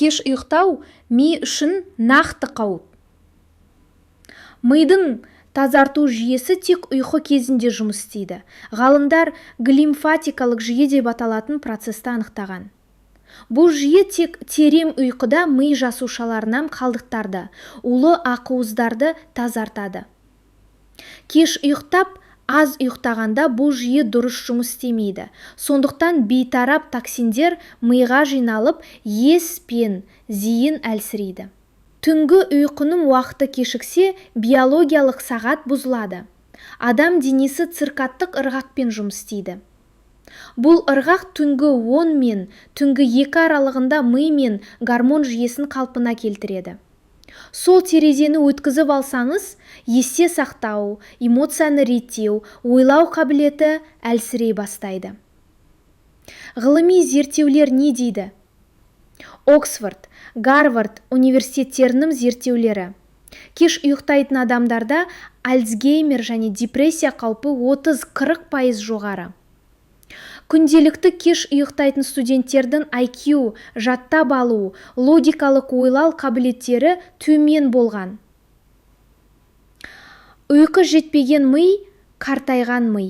Кеш ұйықтау ми үшін нақты қауіп. Мидың тазарту жүйесі тек ұйқы кезінде жұмыс істейді. Ғалымдар глимфатикалық жүйе деп аталатын процесті анықтаған. Бұл жүйе тек терең ұйқыда ми жасушаларынан қалдықтарды, улы ақуыздарды тазартады. Кеш ұйықтап, аз ұйықтағанда бұл жүйе дұрыс жұмыс істемейді. Сондықтан бейтарап токсиндер миға жиналып, ес пен зейін әлсірейді. Түнгі ұйқының уақыты кешіксе, биологиялық сағат бұзылады. Адам денесі циркадтық ырғақпен жұмыс істейді. Бұл ырғақ түнгі 10 мен түнгі 2 аралығында ми мен гормон жүйесін қалпына келтіреді. Сол терезені өткізіп алсаңыз, есте сақтау, эмоцияны реттеу, ойлау қабілеті әлсірей бастайды. Ғылыми зерттеулер не дейді? Оксфорд, Гарвард университеттерінің зерттеулері. Кеш ұйықтайтын адамдарда Альцгеймер және депрессия қаупі 30-40% жоғары. Күнделікті кеш ұйықтайтын студенттердің IQ, жаттап алу, логикалық ойлау қабілеттері төмен болған. Ұйқы жетпеген ми – қартайған ми.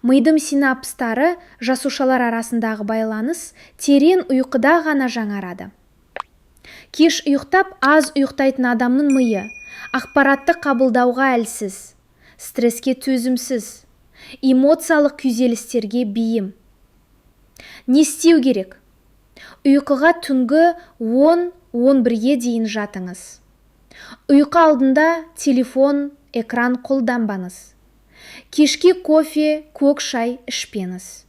Мидың синапстары, жасушалар арасындағы байланыс терең ұйқыда ғана жаңарады. Кеш ұйықтап, аз ұйықтайтын адамның миы ақпаратты қабылдауға әлсіз, стресске төзімсіз, эмоциялық күйзелістерге бейім. Не істеу керек? Ұйқыға түнгі 10-11-ге дейін жатыңыз. Ұйқы алдында телефон, экран қолданбаңыз. Кешке кофе, көк шай ішпеңіз.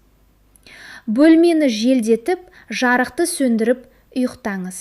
Бөлмені желдетіп, жарықты сөндіріп ұйықтаңыз.